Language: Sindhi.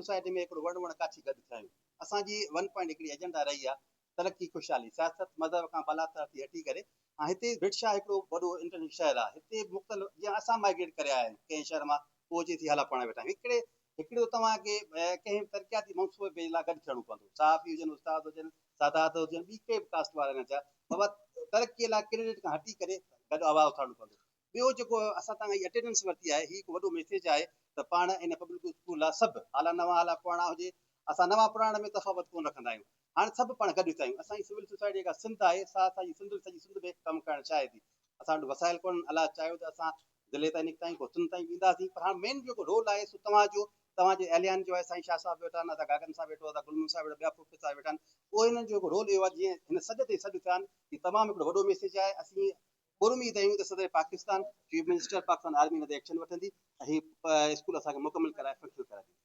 سوسائٽي ۾ هڪڙو وڻ وڻ ڪاٺي گڏ ٿيا آهيون. اسان جي ون پوائنٽ هڪڙي ايجنڊا رهي آهي ترقي خوشحالي سياست مذهب کان بالاتر ٿي هٽي ڪري هاڻ هتي ڀٽ شاهه هڪڙو وڏو انٽرنيشنل شهر آهي هتي مختلف جيئن اسان مائگريٽ ڪري آيا آهيون ڪنهن شهر مان پوء اچي ٿي هالا پاڻ ويٺا آهيون هڪڙي هڪڙو توهان کي ڪنهن به ترقياتي منصوبي لاء گڏ ٿيڻو پوندو صحافي هجن استاد هجن سادات هجن ٻي ڪنهن به ڪاسٽ وارا نه ٿيا بابا ترقي لاء ڪريڊٽ کان هٽي ڪري گڏ آواز اٿارڻو پوندو ٻيو جيڪو اسان تان هي اٽينڊنس ورتي آهي هي هڪ وڏو ميسيج آهي ته پاڻ ان پبلڪ اسڪول لاء سڀ هالا نوان هالا پراڻا هجي اسان نوان پراڻا ۾ تفاوت ڪونه رکندا آهيون هاڻ سڀ پاڻ گڏ ٿيا آهيون اسان جي سول سوسائٽي جيڪا سنڌ آهي سا اسان جي سنڌ سڄي سنڌ ۾ ڪم ڪرڻ چاهي ٿي اسان وٽ وسائل ڪونهن الله چاهيو ته اسان ضلعي تائين نڪتا آهيون پوء سنڌ تائين وينداسين پر هاڻ مين جيڪو رول آهي سو توهان جو توهان جي اهليان جو آهي سائين شاهه صاحب ويٺا آهن ادا گاگن صاحب ويٺو ادا گل محمد صاحب ويٺو ٻيا پروفيسر صاحب ويٺا آهن اهو هنن جو هڪ رول اهو آهي جيئن هن سڏ تي سڏ ٿيا آهن هي تمام هڪڙو وڏو ميسيج آهي اسين پراميد آهيون ته صدر Pakistan, chief minister Pakistan army ان تي ايڪشن وٺندي ۽ هي اسڪول اسان کي مڪمل ڪرائي فنڪشنل ڪرائي ڏيندي.